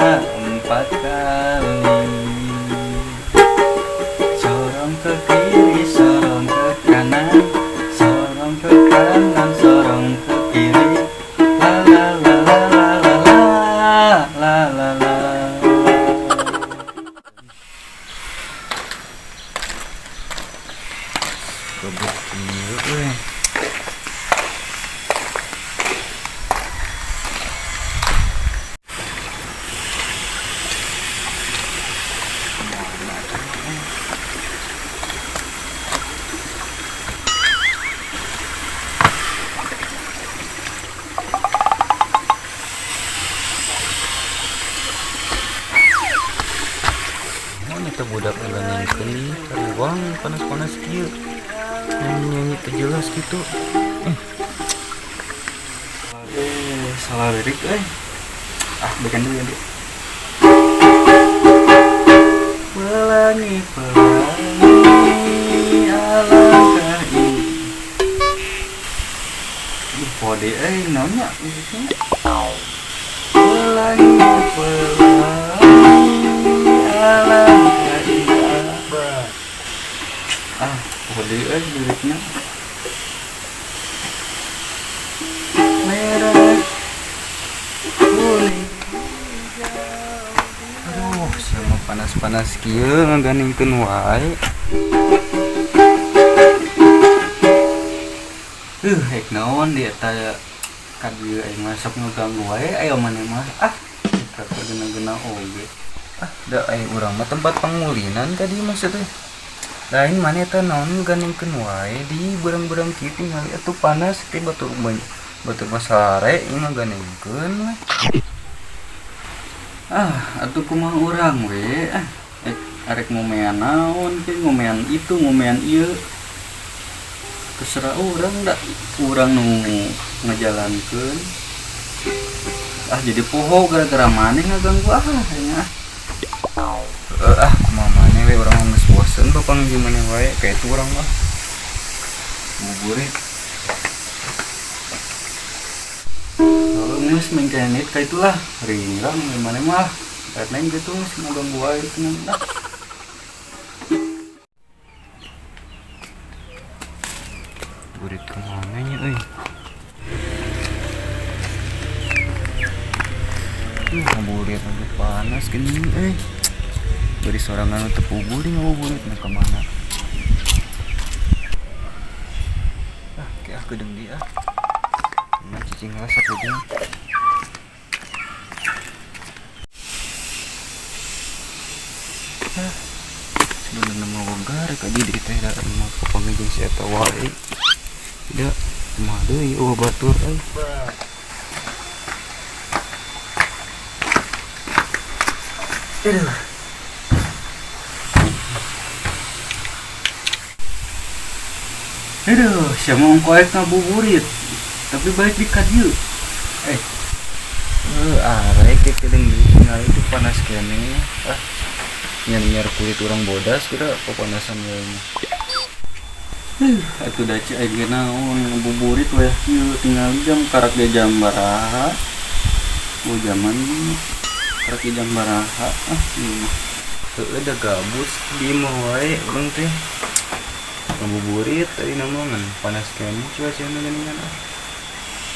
Empat kali. Sorong ke kiri, sorong ke kanan, sorong ke kanan, sorong ke kiri. La la la la la la la la la la. Gabut kieu euy. Mana teh budak nganingkeun ieu karuang panas-panas kieu. Nyanyi-nyanyi teu jelas gitu. Salah lirik euy. Ah, balikan dulu ya, Dik. Pelangi, pelangi, alangkah indah. Ih, pode euy, naon nya musiknya? Pelangi, pelangi, alangkah indah. Ah, pode euy liriknya. Merah, kuning, hijau. Aduh, sama panas-panas kieu ngaganingkeun wae. Hek naon di eta ka dieu aing mah sok ngaganggu wae aya maneh mah. Ah, ka gena-gena oge. Ah, da aing urang mah tempat pangulinan ka dieu maksud teh. Lain maneh eta naon ganingkeun wae di beurang-beurang kieu tingali atuh panas teh batur batur mah sare ieu mah ganingkeun we. Ah, atuh kumaha urang we ah. Arek ngomean naon ke, ngomean itu, ngomean ieu. Terserah urang da, urang nu ngajalankeun. Ah, jadi poho gara-gara maneh ngaganggu ah aing ah. Ah, kumaha maneh we urang mah geus bosen bapak jeung maneh wae kayak itu urang mah. Buburit. Heuh, geus mengkenit ka itulah ringrang we maneh mah. Neng gitu geus ngaganggu wae cenah ah. Burit kemana nya euy? Ngabuburit lagi panas gini euy. Bari sorangan teu puguh di ngabuburit na kemana? Ah, kayak aku deung dia. Nah, cicing lah sapedeung. Ah, sebenarnya mah wegar ka di teh da mah kapanggih jeung si eta wae. Tidak, kumaha deui eueuh batur euy. Aduh. Aduh, sia mah ongkoek ngabuburit. Tapi balik di ka dieu. Arek ke kedeung deui tinggal itu panas keneh. Ah, nyar-nyar kulit urang bodas kira kepanasan wae mah. Atuh da cai aing ge naon ngabuburit we kieu tinggal jam karak ge jam baraha. Oh, jaman karak ge jam baraha. Ah, ieu mah. Heueuh da gabut di imah wae urang teh. Ngabuburit tadi nama ngan panas keneh cuacana geuningan ah.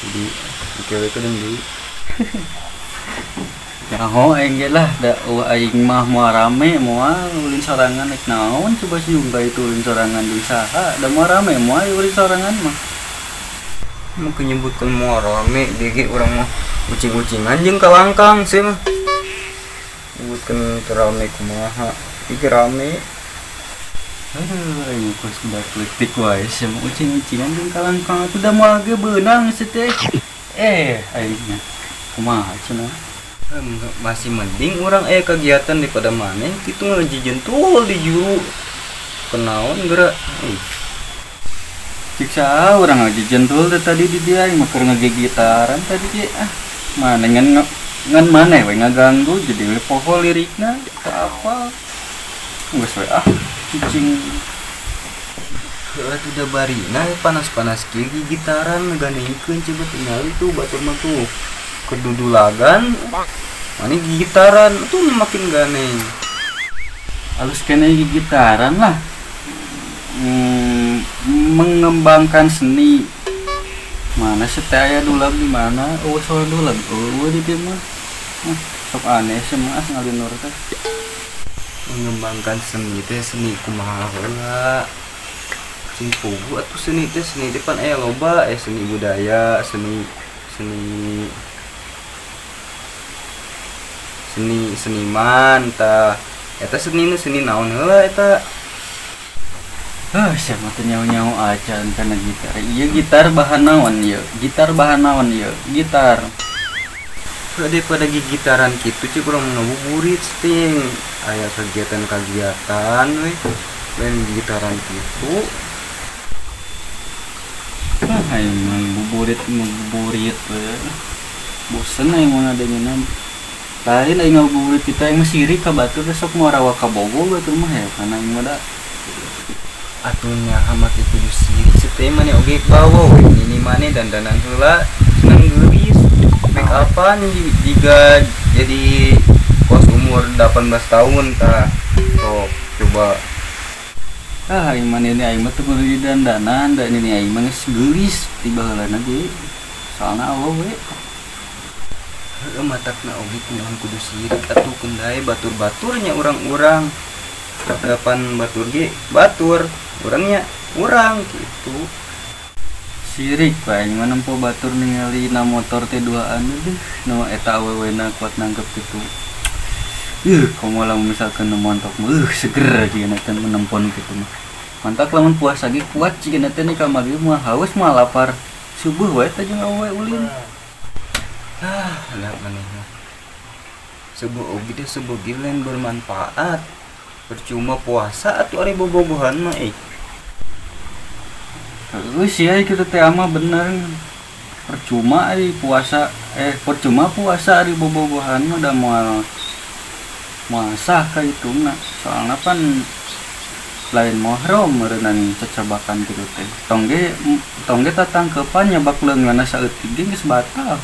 Jadi dikewe kedeung deui. Nyaho aing ge lah da eueuh aing mah moal rame moal ulin sorangan rek naon coba siung ka itu ulin sorangan jeung saha da moal rame moal ulin sorangan mah. Mun nyebutkeun moal rame di ge urang mah ucing-ucingan jeung kalangkang sih mah. Nyebutkeun teu rame kumaha iki rame. Aduh, aing geus budak leutik wae sia mah ucing-ucingan jeung kalangkang atuh da moal ge beunang sih teh. Aing nya kumaha cenah. Masih mending urang kegiatan daripada maneh kitu ngajijentul di juru. Kenaon geura? Cik saha urang ngajijentul teh tadi di dia aing mah keur ngagigitaran tadi ge ah. Maneh ngan maneh we ngaganggu jadi we poho lirikna teu apal. Geus we ah cicing. Heuh atuh da barina panas-panas kieu gigitaran ganingkeun coba tingali tuh batur mah tuh. Kedudulagan. Maneh gitaran tuh makin ganeng. Alus keneh gitaran lah. Mengembangkan seni. Mana sih teh aya dulag di mana? Euweuh suara dulag. Euweuh di dieu mah. Ah, sok aneh sih mah ngalinur teh. Mengembangkan seni teh seni kumaha heula? Sing pugu atuh seni teh pan aya loba, seni budaya, seni seni seni seniman tah. Eta seni seni naon heula eta? Ah, siapa teh nyaho-nyaho acan kana gitar. Ieu gitar bahan naon ieu? Gitar bahan naon ieu? Gitar. Heuh, daripada gigitaran kitu cik urang ngabuburit ting. Aya kegiatan-kegiatan we. Lain gigitaran kitu. Ah, aing mah ngabuburit ngabuburit we. Bosen aing mah ngadengena. Lain aing ngabuburit kita aing mah sirik ka batur teh sok moal rawa kabogoh batur mah ya kana aing mah da. Atuh nyaha mah teh kudu sirik teh maneh oge bawa we nini maneh dandanan heula seneng geulis make upan jiga jadi kos umur 18 tahun tah sok coba. Ah, aing mah nini aing mah teu kudu didandanan da nini aing mah geus geulis ti baheulana ge. Soalna awewe. Heueuh matakna oge kunaon kudu sirik atuh kendai batur-baturnya urang-urang. Depan batur ge batur, urangnya urang gitu. Sirik pak aing mah nempo batur ningali na motor teh duaan deuh nu eta awewena kuat nangkep kitu. Komo lamun misalkan nu montok mah seger jigana teh menempon kitu mah. Mantak lamun puasa ge kuat jigana teh ni kamari mah haus mah lapar. Subuh wae teh jeung awewe ulin. Ah, lah maneh mah. Subuh oge teh subuh ge lain bermanfaat. Percuma puasa atuh ari bobogohan mah eh. Heueuh sia kitu teh mah bener. Percuma ari puasa percuma puasa ari bobogohan mah da moal moal sah kahitungna. Soalna pan lain mahram meureunnan cacabakan kitu teh. Tong ge tatangkeupan nyabak leungeunna saeutik ge geus batal.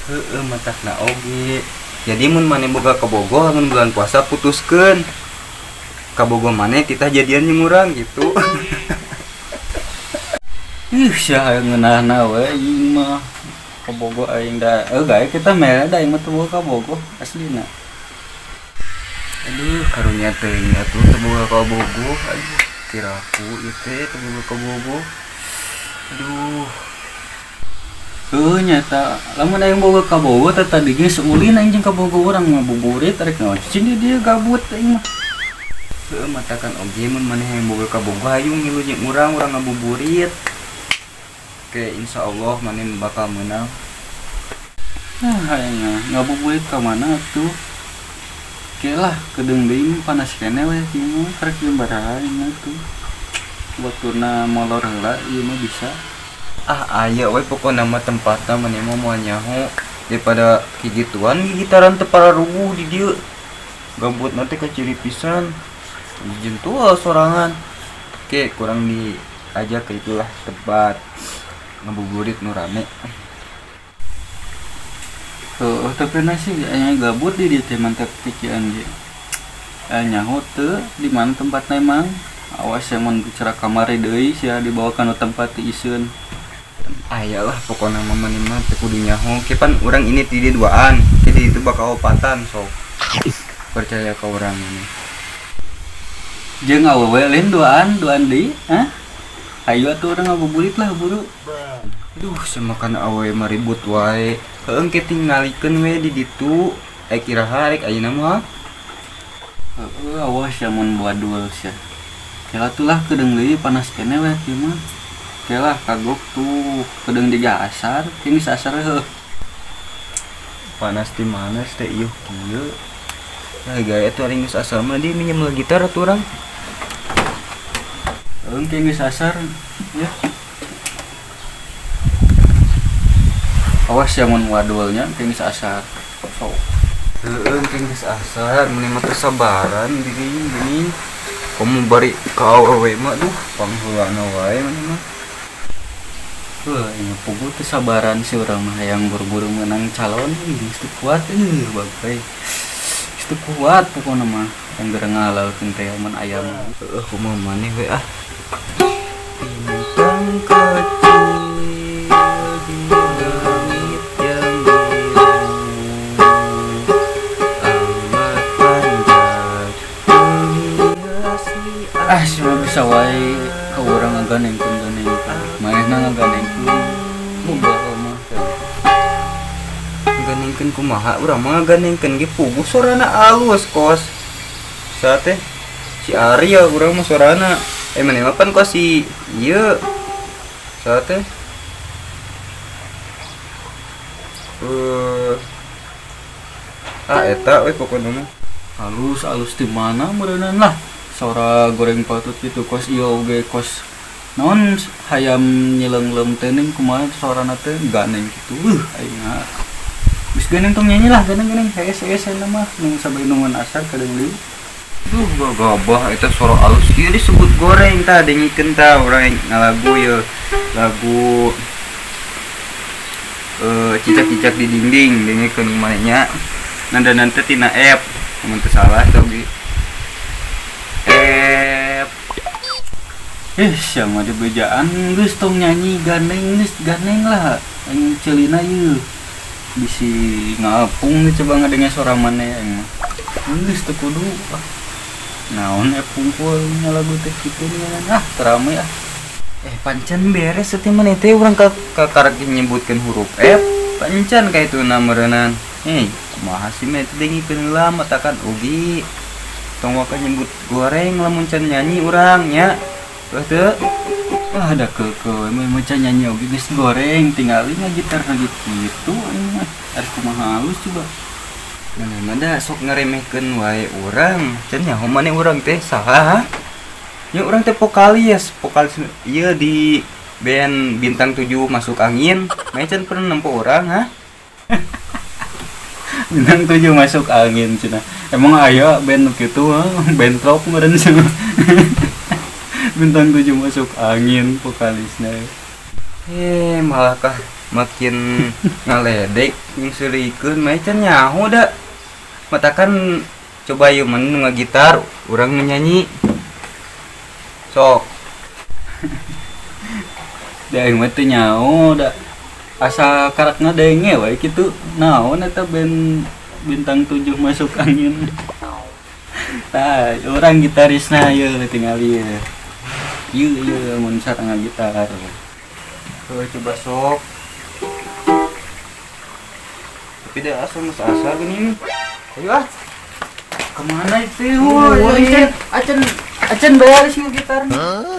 Heueuh matakna oge. Jadi mun maneh boga kabogoh lamun bulan puasa putuskeun. Kabogoh maneh titah jadian jeung urang gitu. Ih, sia hayang ngeunahna we aing mah. Kabogoh aing da gae kita mere da aing mah teu boga kabogoh aslina. Aduh, karunya teuing atuh teu boga kabogoh. Aduh, kiraku ieu teh teu boga kabogoh. Aduh. Heuh nyata, lamun aing boga kabogoh teh tadi geus ulin aing jeung kabogoh urang ngabuburit rek naon cicing di dieu gabut aing mah. Heueuh matakan oge mun maneh yang boga kabogoh hayu ngilu jeung urang, urang ngabuburit. Oke, insyaallah maneh bakal meunang. Ah, aing mah ngabuburit ka mana atuh? Oke lah, kedeung deui panas keneh we kieu mah karek jeung baraha aing mah tuh. Waktuna molor heula ieu mah bisa. Ah, aya we pokona mah tempatna maneh mah moal nyaho daripada kigituan gigitaran teu pararuguh di dieu. Gabutna teh kaciri pisan. Jentual sorangan. Oke, kurang diajak ke itulah tempat ngabuburit nu rame. Heuh, tapi nasi aya gabut di dieu teh mantap pikiran ge. Aya nyaho teu di mana tempatna emang? Awas ya mun bicara kamari deui sia dibawa kana tempat teu iseun. Aya lah pokona mah maneh mah teu kudu nyaho. Ke pan urang ini ti dieu duaan, ke di ditu bakal opatan sok. Percaya ka urang ini. Jeung awewe lain duaan, duaan deui, hah? Hayu atuh urang ngabuburit lah buru. Aduh, semakan awewe mah ribut wae. Heueuh engke tingalikeun we di ditu. Rek iraha rek ayeuna mah. Heueuh awas ya mun wadul sia. Kela tuh lah kedeung deui panas keneh we kieu mah. Kela kagok tuh kedeung diga asar, kini asar heuh. Panas di mana teh ieu kieu. Nah, gaya tuh ari geus asar mah dia minjem gitar atuh urang. Heueuh engke geus asar ya. Awas ya mun wadulnya engke geus asar. Sok. Heueuh engke geus asar, mending mah teu sabaran diri geuning. Komo bari ka awewe mah duh pangheulana wae maneh mah. Wah, ini puguh teu sabaran sih urang mah hayang buru-buru menang calon ih, geus teu kuat euy bagai. Geus teu kuat pokona mah yang geura ngahalalkeun teh mun aya mah. Heueuh, kumaha maneh we ah. Bintang kecil di langit yang biru amat panjang menghiasi. Ah, sih mah bisa wae ka urang ngaganengkeun ganengkeun. Manehna ngaganengkeun. Boga mah. Ganengkeun kumaha? Urang mah ngaganengkeun ge puguh sorana alus kos. Saha teh? Si Arya urang mah sorana. Eh, maneh mah pan kos si ieu. Saha teh? Eh, ah eta we pokona mah. Halus halus di mana meureunnan lah. Sora goreng patut gitu kos ieu oge kos naon hayam nyileungleum teh ning kumaha sorana teh ganeng gitu. Aing mah. Geus ganeng tong nyanyi lah, ganeng-ganeng hees hees ayeuna mah nu sabari nungguan asar kadang deui. Duh, gagabah eta suara alus kieu disebut goreng tah, dengikeun tah urang ngalagu ye lagu cicak-cicak di dinding, dengikeun kumaha nya. Nanda nanti tina F, mun teu salah teh oge. F. Eh, siapa di bejaan geus tong nyanyi ganeng geus ganeng lah. Aing ceulina ieu. Bisi ngapung nih coba ngadenge suara maneh aing mah. Geus teu kudu ah. Naon pungkul nya lagu teh kitu nih ah, terame ah. Eh, pancen beres teh maneh teh urang ka kakarek nyebutkeun huruf F. Pancen ka itu meureunnan. Hei, kumaha sih mah teh dengikeun heula matakan oge. Tong waka nyebut goreng lamun can nyanyi urang nya. Heuh teu? Ah, da keukeuh we mah can nyanyi oge geus goreng tingali ngagitar lagi kitu aing mah. Ari kumaha halus coba. Maneh mah da sok ngaremehkeun wae urang. Can nyaho maneh urang teh saha ha? Nya urang teh vokalis, vokalis ieu di band Bintang 7 Masuk Angin. Maneh can pernah nempo urang ha? Bintang 7 masuk angin cenah. Emang aya band nu kitu ha? Band rock meureun cenah. Bintang 7 masuk angin vokalisna. Eh, malah kah makin ngaledek jeung seurikeun maneh can nyaho da. Matakan coba ieu maneh nu ngagitar, urang nu nyanyi. Sok. Da aing mah teu nyaho da. Asa karak ngadenge wae kitu. Naon eta band Bintang 7 masuk angin. Tah, urang gitarisna ieu tingali ieu. Ieu ieu mun sareng ngagitar. Heuh, coba sok. Tapi da asa geus asa geuning. Ayo ah. Kemana itu? Woi, acan acan acan beres ngagitarna.